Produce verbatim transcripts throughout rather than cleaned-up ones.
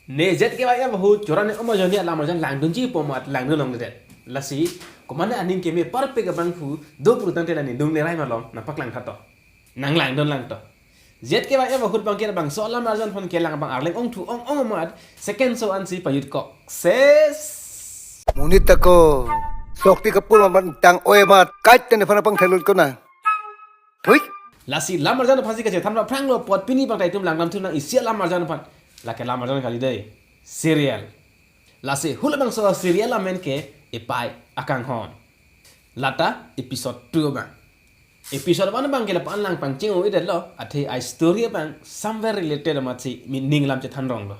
Ne jet kevang ahut chorane omajon alam arjan langdunji pu amat langdun longledet. Lasi, komatne aning keme parpek abang pu do pulotangte la nelitum le rai malom nangpaklang tha to. Nanglangdun lang to. Jet kevang ahut abangke labangso alam arjan aphan kelang abang arleng ongthu ong ong amat second show ansi pajut kok. Ses. Monit ta ko. Sokti kapul amat tang oi amat. Kait tene phana pang thelul kona. Thui. Lasi alam arjan aphansi kachethan aphranglo apot pini abang ta itum langdam thunang isi alam arjan aphan. Lake alam arjan kali dei. Serial. Lasi halabangso serial amen ke Epai Akanghon. Lata episode two abang. Episode one abangke lapu-an langpangcheng-o-edetlo, athe a-story abang somewhere related amatsi mi ning alam chethan ronglo.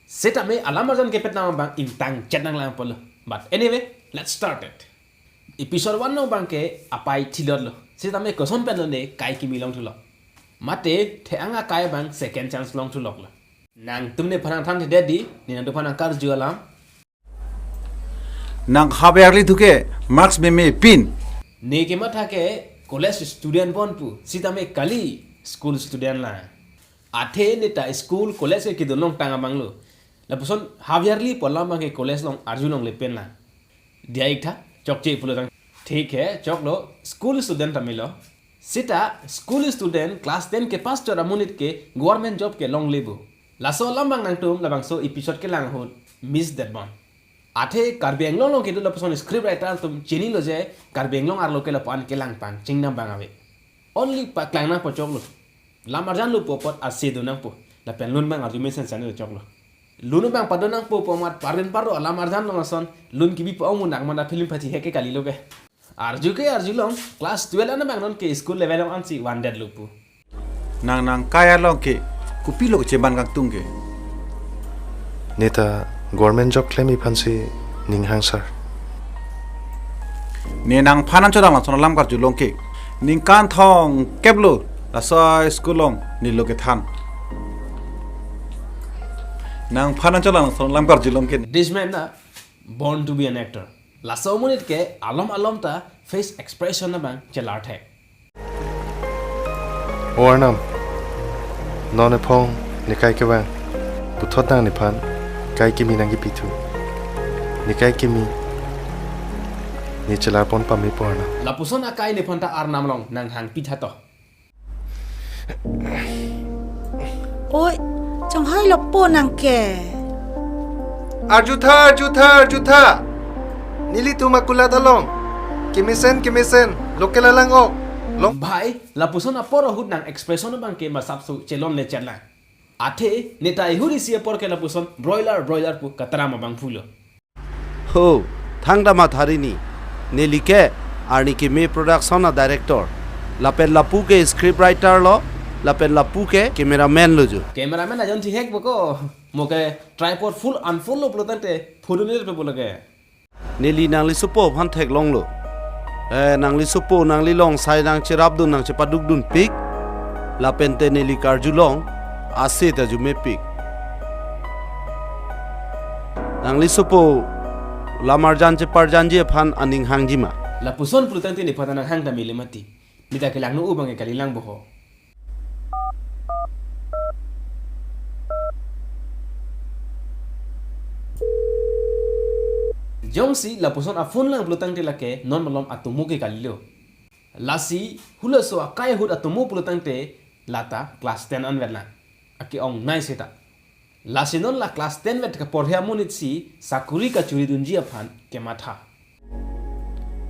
Setame alam arjan kepet nang abang ingtang chet nanglangpo lo. But anyway, let's start it. Episode one along abangke apai thilotlo. Setame koson pen lone kai kimi longthulo. Mate the-ang akai abang second chance longthuloklo. Nangtum nephan nangthan thedet dei, ne nangtumphan nangkarju alam. Nang half yearly thuke marks meme pin. Ne kematha ke college student bon pu, setame kali school student lang. Athe ne ta school college ke kedun longtang abanglo. Lapuson half yearly pu alam abangke college along arju longle pen lang. Diya ik tha, chokche pulotang. Thik hai, choklo, school student ta melo. Seta school student class ten kepass chot amonit ke government job ke longle pu. Laso alam abang nangtum labangso episode kelang ahut miss det bon. Athe Karbi Anglong along kedo lapuson script writer atum chinilo je Karbi Anglong arlo ke lapu-an kelangpangcheng nang abang ave. Only paklang nangpo choklo. Alam arjan lo pu apot ase do nangpo. Lapen lun abang arju mesen sani do choklo. Lun abang pado nangpo pu amat parin paro alam arjan along ason lun kebi pu ong munak manda film pathi hek ke kalilo ke. Arju ke arjulong, class twelve an abang non ke school level along ansi vandetlo pu. Nang nangkai along ke, kopilo kecheban kangtung ke. Ne ta government job klemji aphansi ning hang sir. Ne nangphan nangchodang lason alam karjulong ke. Ningkan thomkep lo, laso school along nelo kethan. Nangphan nangchodang lason alam karjulong ke. This man na born to be an actor. Laso amonit ke alom alom ta face expression abang chelar thek. O Arnam, non ephong ne kai kevang, puthot nang nephan kai kimi nangkipithu. Ne kai kimi ne chelar pon pame po Arnam. Lapuson akai nephan ta Arnam along nanghangpi tha to. Oi, chonghoi lo po nang ke. Arju tha, arju tha, arju tha. Nelitum akulat along kemesen, kemesen, local alang ok. Long. Bhai, lapuson apor ahut nang expression abang ke masap su chelongle chetlang. Athe, ne ta ihuri si apor ke lapuson broiler, broiler pu katram abang pulo. Ho, thangta matha ri ni. Neli ke, arni keme production a director. Lapen lapu ke script writer lo, lapen lapu ke cameraman lo jo. Cameraman ajon thihek bo ko. Mo ke tripod full unfold lo pulotangte, photo nile pe pulo ke. Neli nangli sopo aphan theklonglo. Eh, nangli sopo, nangli longsai nangcherapdun, nangchepadukdunpik. Lapen te neli karjulong, ase ta arjumepik. Nangli sopo, alam arjan cheparjanji aphan aning hangji ma. Lapuson pulotangte nephan nanghang ta mele mati. Mita kelang nu abang ke kalilang bo ho. Jongsi lapuson aphone lang pulotangte lake non malom atomo ke kalilo. Lasi halaso akai ahut atomo pulotangte lata class ten anvet lang. Ake-ongnei seta. Lasi non la class ten vet kaporhe amonit si sakuri kachoridunji aphan kematha.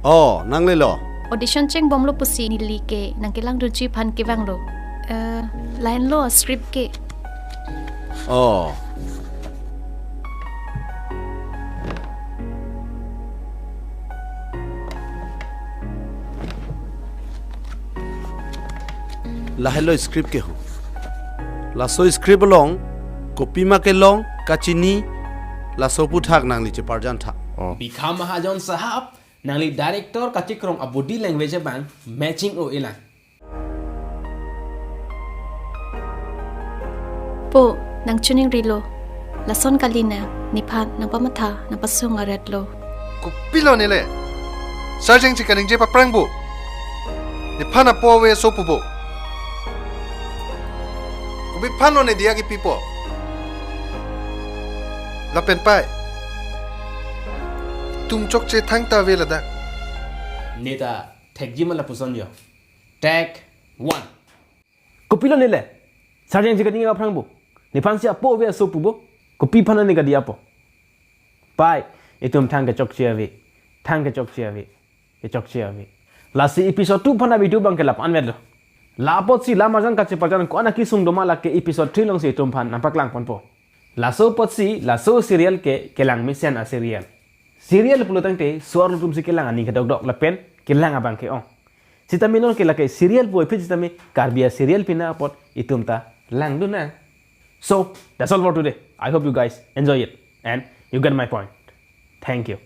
Oh, nanglelo. Audition chengbomlo pusi neli ke nangkelangdunji aphan kevanglo. Eh, lahenlo script ke. Oh. Lahenlo script ke ho. Laso script along, kopima kelong, kachini, laso aputhak nangli cheparjan tha. Oh. Bikha Mahajon sahab, nangli director kachikrong a body language abang matching-o-elang. Po, nang chuning rilo. Lason kali nang, nephan nangpamatha, nangpasung aretlo. Kopilo nele. Sarjeng chikaningje paprang bo. Nephan apo ave sopo bo. Kopi aphan lo ne diya kipipo. Lapen pai. Tum chokche thangta ave ladak. Neta thekji ma lapuson jo. Take one. Kopilo nele? Sarjang jiga ninga aphrang bo. Nephansi apo ave aso pubo. Kopi phana ne gadi apo. Pai, itum thang kechokche ave. Thang kechokche ave. Kechokche ave. Lasi episode two phana video abang ke lapu-an vetlo. La apotsi la marjan kacheparjan ko-an akisung doma lake episode three alongsi itum aphan nangpaklang ponpo. Laso apotsi, laso serial ke kelang mesen a serial. Serial pulo tangte, so-arlo atumsi kelang aning kedokdok lapen kelang abang ke-ong. Sitame non ke lake serial puvoiphit sitame Karbi a serial pina apot itum ta langdun nang. So, that's all for today. I hope you guys enjoy it and you get my point. Thank you.